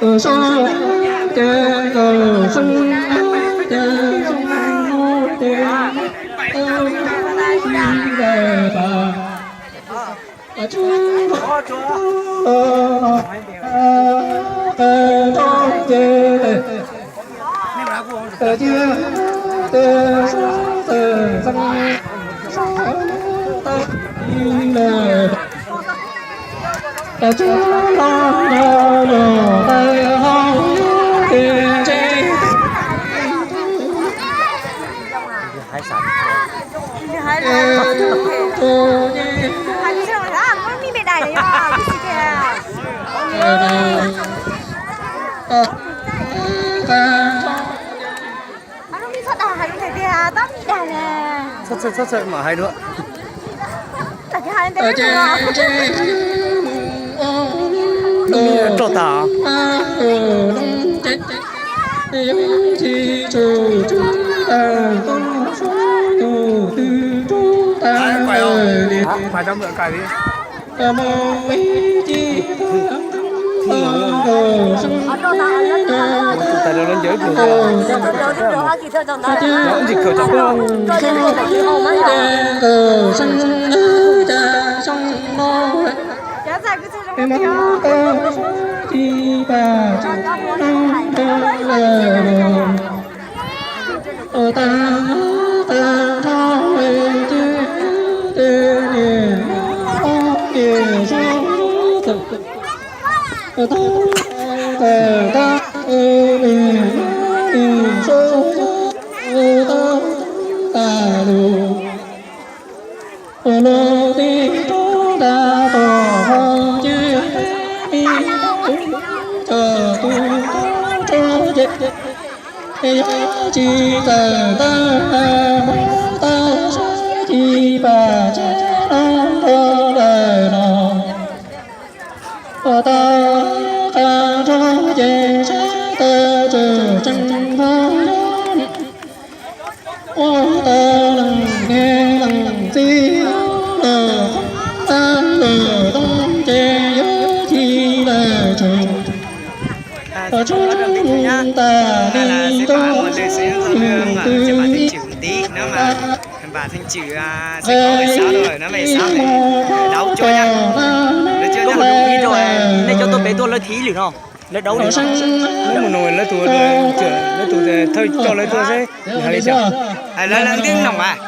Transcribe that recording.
Txhob txhawj, txhob txhawj, mam hais dua. Roj tas. Yog tsis txawm tag muab tau sab ci pas tsev no rau lawm no. Ua tau qab nrog ces sab tawm tswm tseem phob yob, ua tau leej niam leej txiv lawm qhov ntawd lawm tooj ces yuav ci lawm tsev. Tseem tas li rau yus twb Npam Theej Cwm, Xeev Khuam Veis Xab lawm no, Veis Xab lawv ua cuab yam, lawv cuab yam ib rau, nej coj tuaj pem tuaj lawv thib lwm no, lawv dauv lwm no. Lawv mus no lawv tus, lawv tus thawj coj lawv tuaj seb nws hais li cas. Lawv lawv twb noo mas.